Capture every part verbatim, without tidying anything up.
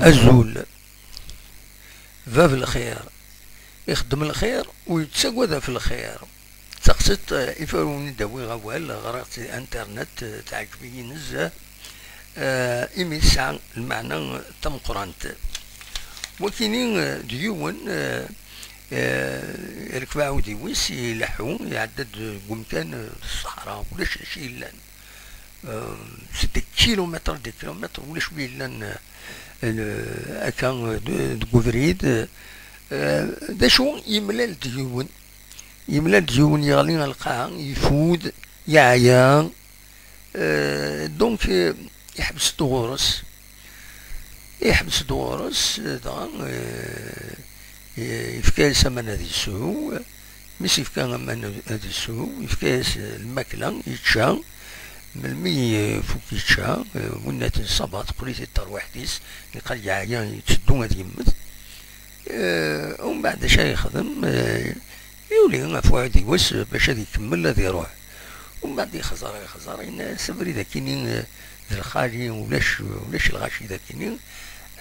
Azul. Bab lxir. Ixeddem lxir, ur yettagad ɣef lxir. Taqsiṭ, eh, ifarun i d-awiɣ awal, ɣriɣ-tt di internet, eh, teɛǧeb-iyi nezzeh, eh, imi tesɛa lmeɛna tameqqrant. Wakini, eh, d yiwen, eh, eh, irekb aɛudiw-is, ileḥḥu, iɛedda-d deg umkan, eh, d ṣṣeḥra, ulac d acu yellan. Eh, c'est des kilomètres, des kilomètres, ulac wi yellan, eh, akka, eh, de-, deg ubrid. Eh, d acu, yemlal-d yiwen, yemlal-d yiwen yeɣli ɣer lqaɛa, ifud, yeɛya. Eh, donc, eh, iḥbes-d ɣur-s. Iḥbes-d ɣur-s, eh, dɣa, eh, eh, yefka-yas aman ad isew. Mi s-yefka aman ad isew, yefka-yas, eh, lmakla, yečča. Melmi ifuk yečča, eh, winna-t ṣṣaba, teqqel-it-id terwiḥt-is, niqal yeɛya, yetteddu ad yemmet. Eh, umbeɛd acu ara yexdem? Eh, yuli ɣef uɛudiw-is bac ad ikemmel ad iruḥ. Umbeɛd yexẓer, yexẓer, yenna-yas: "Abrid akini, eh, d lxali, ulac, ulac lɣaci d akini,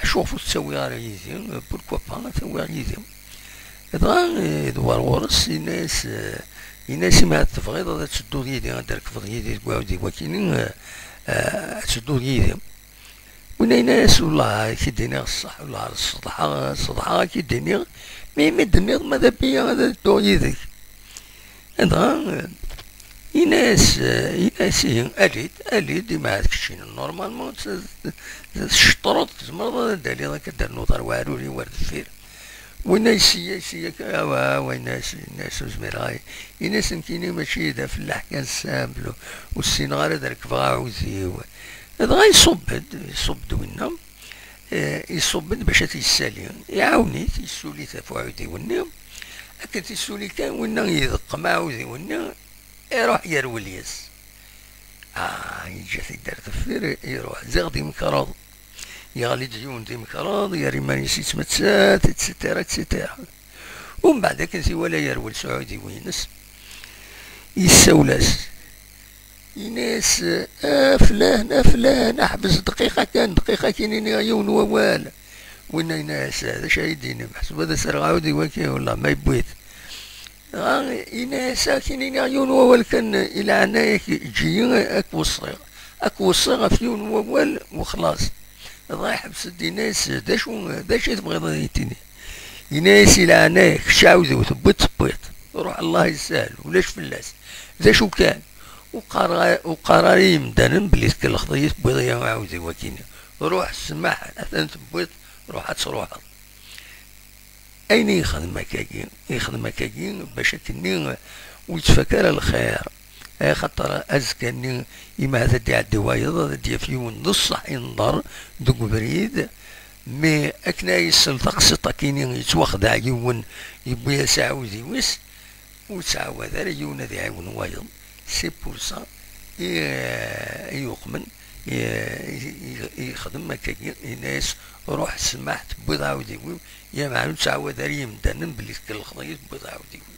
acuɣef ur t-ttawiɣ ara yid-i? Pourquoi pas ad t-awiɣ yid-i?" Dɣa, eh, idewwer ɣur-s, yenna-yas, eh, yenna-yas: "Imi ad tebɣiḍ ad tedduḍ yid-i, ad d-rekbeḍ yid-i deg uɛudiw akini, eh, eh, ad tedduḍ yid-i." Winna yenna-yas: "Wellah, ad k-id-iniɣ ṣṣeḥ, wellah, ṣeḍḥeɣ, ṣeḍḥeɣ ad k-id-iniɣ, mi, mi d-tenniḍ ma d abiyya ad dduɣ yid-k." Dɣa, eh, yenna-yas, eh, yenna-yas: "Ihi, ali-d, ali-d, imi ahat keččini, normalement, t-, t-, tceṭṭreḍ, tzemreḍ ad d-taliḍ akka, ad d-ternuḍ ar weɛrur-iw ar deffir." Winna yessi-ya, yessi-ya, awa, awa, yenna-yas, yenna-yas: "Ur zmireɣ ara." Yenna-yas: "Nekkini mačči d afellaḥ kan, simple, ur ssineɣ ara ad rekbeɣ aɛudiw." Dɣa iṣubb-d, iṣubb-d winna, eh, iṣubb-d bac ad t-yessali. Iɛawen-it, yessuli-t ɣef uɛudiw-nni. Akken t-yessuli kan, winna ideqqem aɛudiw-nni, iruḥ yerwel yes. Ah, yeǧǧa-t-id ar deffir, iruḥ. Ziɣ d imekreḍ. Yeɣli-d yiwen d imekreḍ, yerra iman-is yettmettat, et cetera, et cetera. Umbeɛd akken t-iwala yerwel s uɛudiw-ines, yessawel-as. Yenna-yas: "A flan, a flan, ḥbes dqiqa kan, dqiqa kan, iniɣ yiwen wawal." Winna yenna-yas: "D acu ara yi-d-tinim? Ḥseb ad as-rreɣ aɛudiw-agi, wellah ma yewwi-t." Dɣa yenna-yas: "Ad k-iniɣ yiwen wawal kan, i leɛnaya-k, eǧǧ-iyi ad k-weṣṣiɣ. Ad k-weṣṣiɣ ɣef yiwen wawal, wexlaṣ." Dɣa iḥbes-d, yenna-yas: "D acu, d acu i tebɣiḍ ad yi-tiniḍ?" Yenna-yas: "I leɛnaya-k, kečč aɛudiw tewwiḍ, tewwiḍ. Ruḥ, Allah yessahel, ulac fell-as. D acu kan, ur qqar, ur qqar ara i yimdanen belli tkellxeḍ-iyi, tewwiḍ-iyi aɛudiw-agi-nni. Ruḥ, ssmaḥ, atan tewwiḍ, ruḥ ad truḥeḍ." Ayen i yexdem akkagi, yexdem akkagi bac akkenni ur yettfak ara lxir. Axaṭer azekka-nni, imi ad d-iɛeddi wayeḍ, ad d-yaf yiwen d ṣṣeḥ inḍer deg ubrid, mi akken ay yessel taqsiṭ akkin-nni yettwaxdeɛ yiwen, yewwi-as aɛudiw-is, ur ttɛawad ara yiwen ad iɛiwen wayeḍ. C'est pour ça i, i yuqmen, i, i, i yexdem akkagi, yenna-yas: "Ruḥ, ssmaḥ, tewwiḍ aɛudiw-iw, ya meɛna ur ttɛawad ara i yimdanen belli tkellxeḍ-iyi, tewwiḍ aɛudiw-iw."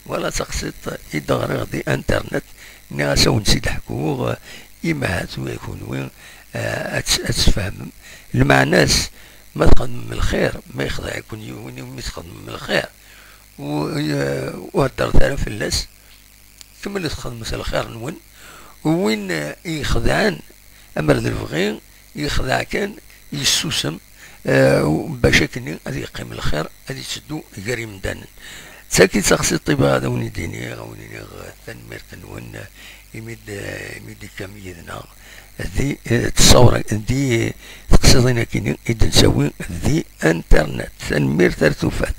Wala taqsiṭ i d-ɣriɣ di internet, nniɣ-as ad wen-tt-id-ḥkuɣ, imi ahat wi kunwi, eh, ad tt-, ad tfehmem. Lmeɛna-s, ma txedmem lxir, ma yexdeɛ-iken yiwen imi txedmem lxir, u-, eh, ur heddret ara fell-as, kemmlet xedmet lxir-nwen. Win, eh, i ixedɛen, amer d lebɣi, yexdeɛ kan, yessusem, eh, bac akkenni ad yeqqim lxir, ad yetteddu gar yimdanen. D tagi d taqsiṭ i bɣiɣ ad awen-id-iniɣ, ad awen-iniɣ, eh, tanemmirt-nwen, eh, imi d-, eh, imi d-tekkam yid-neɣ di, eh, tṣawra-, di, eh, teqsiḍin akkenni i d-nettawi di internet. Tanemmirt ar tufat.